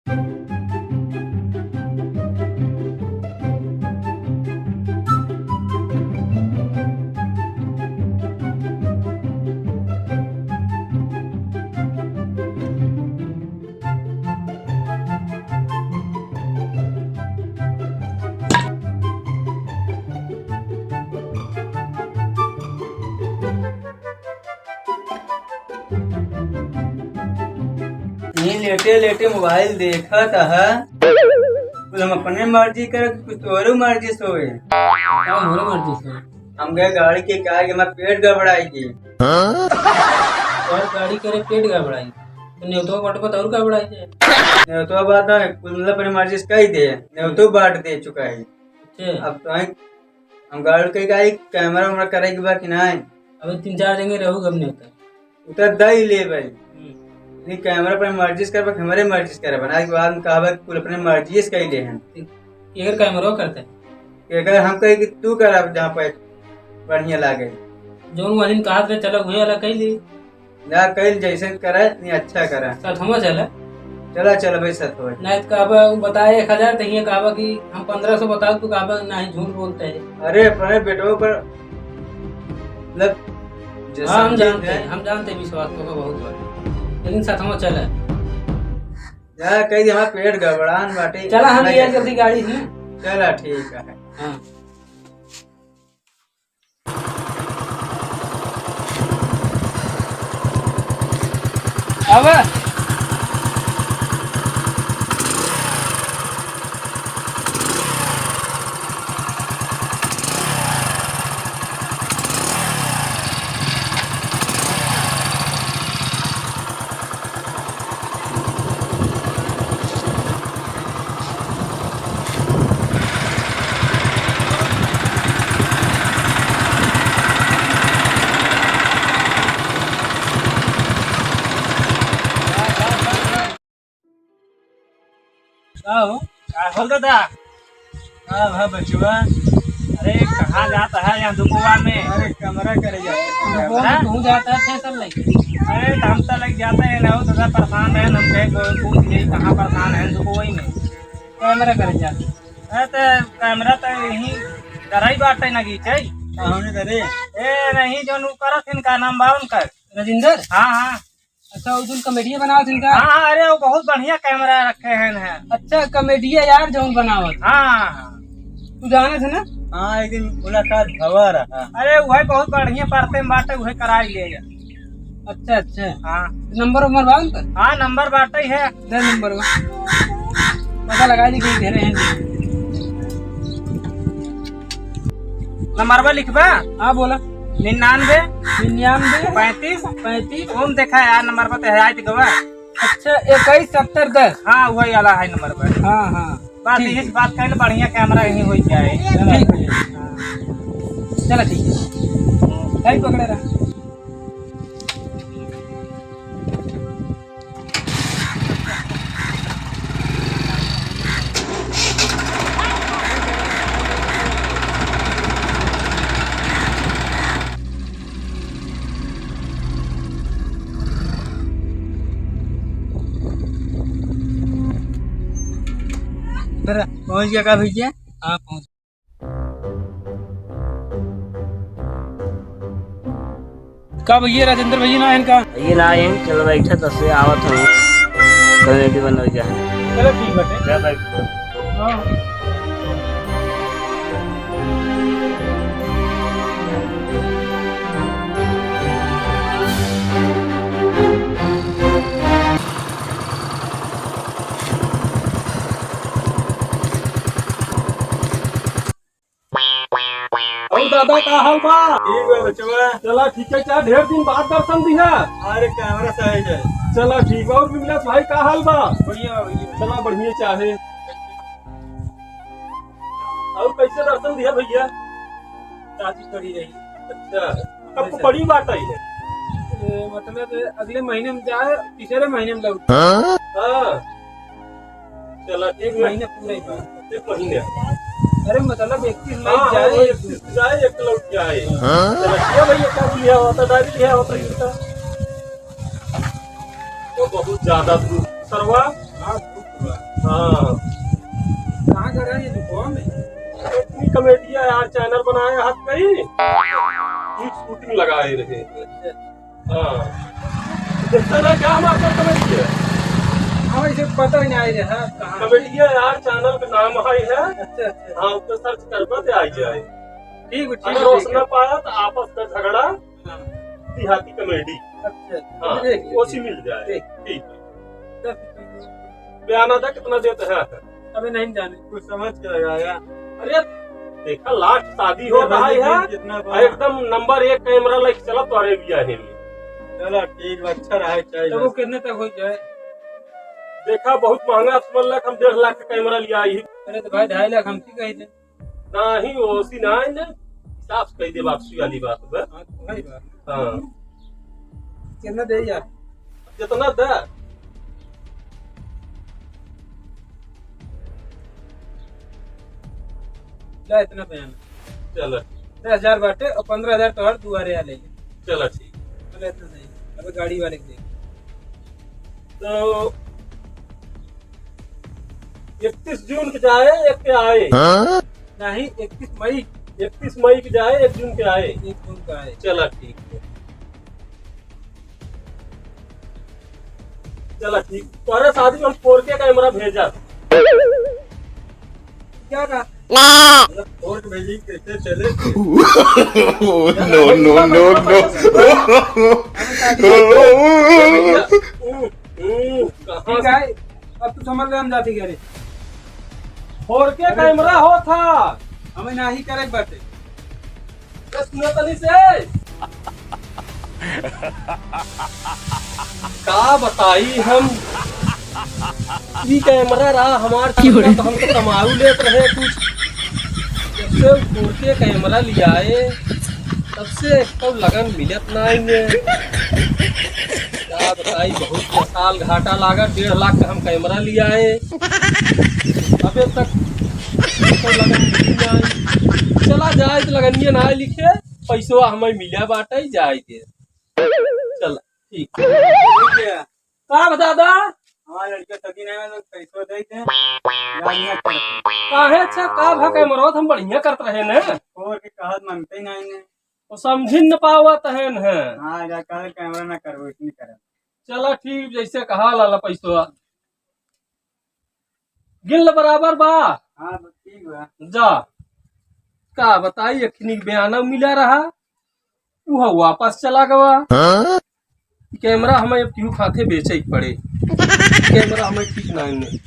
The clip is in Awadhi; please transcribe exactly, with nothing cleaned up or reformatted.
ये लेटे लेटे मोबाइल देखत ह। कुल हम अपने मर्जी करे, कुछ तोहरो मर्जी से होए। का हमरो मर्जी से? हम गए गाड़ी के कार के, हमार पेट गड़बड़ाई गई। हाँ? और गाड़ी करे पेट गड़बड़ाई, तो नेवतो बटबा तो और गड़बड़ाई जाए। नेवतो बात है, कुल मतलब अपने मर्जी से कही दे, नेवतो बांट दे चुका है। अच्छा। अब तो है, हम गाड़ी के गाड़ी कैमरा वैमरा करे के बा कि नहीं? अबे तीन चार जगह रहू गम नेवता। उतर दई ले भाई। हम्म। नहीं, कैमरा पर मर्जी से करबा, हमरे मर्जी से करबा। ना कि बाद में कहबा कि कुल अपने मर्जी से कइले हैं। एकर कैमरा करते हैं। एकर हम कही कि तू कर, अब जहाँ पे बढ़िया लागे। जौन वालिन कहत रहे, चला उहे वाला कइली। ना कइल, जैसे करे, नहीं अच्छा करे। साथ हम चला। चला, चल भाई, साथ हो। नहीं तो कहबा, उ बताए एक हजार, तो ये कहबा कि हम पन्द्रह सौ बताओ, तू कहबा, नहीं, झूठ बोलते हैं। अरे, अपने बेटों पर मतलब, जे हाँ, हम समझे जानते हैं। हैं, हम जानते हैं विश्वास तो का बहुत बार, लेकिन साथ में चला। जा, कह दे, हमार पेट गड़बड़ान बाटे। चला, हम नहीं ले आए जाते। जल्दी गाड़ी से। चला, ठीक है। हाँ। अब का हो? का हो दादा? का भा बचवा? अरे, कहाँ जाता है यहाँ धुपवा में? अरे, कैमरा करे जाते हैं। धुपवा में हाँ? तू जाता है फैशन लेके? अरे, तो हम तो लग जाते हैं ना, वो दादा परेशान है, हम कहे कोई पूछ ले, कहाँ परेशान है धुपवा में? कैमरा करे जाते हैं। अरे, तो कैमरा तो यहीं कराई बाटे ना की, चाहिए? कहाँ ने करे? ए, नहीं, जो नु करत इनका नाम बा उनका। राजेंद्र? हाँ, हाँ। अच्छा, वो जौन कॉमेडिया बनावत हैं का? हाँ, हाँ, अरे, वो बहुत बढ़िया कैमरा रखे हैं, हैं। अच्छा, कॉमेडिया यार जौन बनावत। हाँ, हाँ, हाँ। तू जानत है ना? हाँ, एक दिन मुलाकात भवा रहा। अरे, वही बहुत बढ़िया परते में बाटे, वही कराई ले जा। अच्छा, अच्छा। हाँ। नंबर उम्बर बा उनकर? हाँ, नंबर बाटे ही है। दे नंबर बा। पता लगा ली कहीं घरे हैं। नंबरवा लिखबा? हाँ, बोला। निन्यानवे। निन्यानवे। पैंतीस। पैंतीस। ओम देखा यार, नंबरवा तो है, आइत गवा। अच्छा, इक्कीस सत्तर दस। हाँ, वही वाला है नंबरवा। हाँ, हाँ। बात ठीक यही है। बात कहे, बढ़िया कैमरा यहीं हो जाए। ठीक है। हाँ। चला, ठीक है। भाई पकड़े रहा। पहुँच गया का भैया? हाँ, पहुँच। का भैया, राजेंद्र भैया ना आयन का? ये ना आयन, चल बैठा, तसे आवत हूँ। कॉमेडी बनल जाए। चलो ठीक बाटे। चल बैठ। हाँ। और दादा, का हाल बा? ठीक बा बचवा। चला ठीक है, चाहे ढेर दिन बाद दर्शन दिहा। अरे कैमरा से है जे। चला ठीक बा। और विमलेश भाई, का हाल बा? बढ़िया बा, बढ़िया। चला बढ़िया चाहे। और कैसे दर्शन दिहा भैया? चाची खड़ी रही। अच्छा, कब को पड़ी बात आई है? ए, मतलब अगले महीने में जाए, तीसरे महीने में लौट। हाँ? हाँ। चला, एक महीना पूरा ही बा। एक महीने। अरे, मतलब, इकतीस मई हाँ, जाए, वो एक इकतीस जाए, एक लौट के आए। हाँ। चला, क्या भैया, क्या लिया होता, डायरी लिया होता, ये तो। तो बहुत ज्यादा धूप, सरवा। हाँ, धूप बा। हाँ। कहाँ का रहा ये दुकान में? इतनी कॉमेडिया यार, चैनल बनाए हाथ कहीं, एक शूटिंग लगाए रहे। अच्छा। हाँ। देखता ना क्या मास्टर कॉमेडिया? हाँ, इसे पता ही नहीं रहा कहाँ। कॉमेडिया यार, चैनल का नाम है, है। अच्छा, अच्छा। हाँ, उस पे सर्च करबा तो आ जाए। ठीक है, ठीक अगर है, ठीक उसने है। पाया तो आपस का झगड़ा हाँ। देहाती कॉमेडी। अच्छा, हाँ, देख लीजिए। ओसी मिल जाए। देख। ठीक। दस रुपये। बयाना था कितना देते हैं? अबे नहीं जाने। कुछ समझ के लगाया। अरे, देखा, लास्ट शादी हो अरे रहा भाई, है। कितना और बड़ा? एकदम नंबर एक कैमरा लेके चला तो अरे भी आहे में। चलो, ठीक बा, अच्छा रहा, चाहिए। तो वो कितने तक हो जाए? देखा, बहुत महंगा समझ लग, हम डेढ़ लाख का कैमरा लिया ही। अरे तो भाई, ढाई लाख हम की कही थे। नाही, ओसी नाही ना, हिसाब से कही दे, वापसी वाली बात बा। हाँ, तो भाई बा। हाँ। कितना दे यार? जितना दे। ला, इतना बयान। चलो। दस हजार बाटे और पन्द्रह हजार तोहर दुआरे आ ले। चलो, ठीक। चलो, इतना सही। अबे गाड़ी वाले के दे। तो इकतीस जून के जाए, एक के आए। हाँ? नहीं, इकतीस मई। इकतीस मई के जाए, एक जून के आए। एक जून का आए। चला, ठीक है। चला, ठीक। तोहरे शादी में हम फोर के कैमरा भेजा। क्या कहा? फोर के भेजी, कैसे चले? No, no, no, no। भैया, ऊ, ऊ, कहाँ ठीक है, अब तू समझ ले, हम जाती घरे। फोर के कैमरा हो था। हमें नाही करे के बाटे। ए, सुना तनी से। का बताई हम? ई कैमरा रहा हमार की हो रे? तो हम तो कमाऊ लेत रहे कुछ। जब से फोर के कैमरा लियाए, तब से एक तो लगन मिलत नाही है। का बताई, बहुत साल घाटा लागा, डेढ़ लाख का हम कैमरा लियाए, अबे तक तो लगन मिली नाही। चला जाए तो लगनिया ना लिखे, पैसवा हमें मिला बाटे, जाए के। चला, ठीक। ठीक है। का बा दादा? हमार लड़का सगी नहीं है, तो पैसवा दे दे। बढ़िया करते। काहे अच्छा, का भा कैमरा हम बढ़िया करत रहे ने। और के कहत मनते ही नहीं ने। वो समझिन न पावत है न। हाँ, जा कल कैमरा ना करबो, इतनी करे। चला ठीक, जैसे कहा लाला पैसवा। गिन ले बराबर बा। हाँ, बस ठीक बा। जा। का बताई, अखनी बयाना मिला रहा, ऊ वापस चला गवा। हाँ? कैमरा हमें अब केहू खाते बेचे के पड़े। कैमरा हमें ठीक नाही है।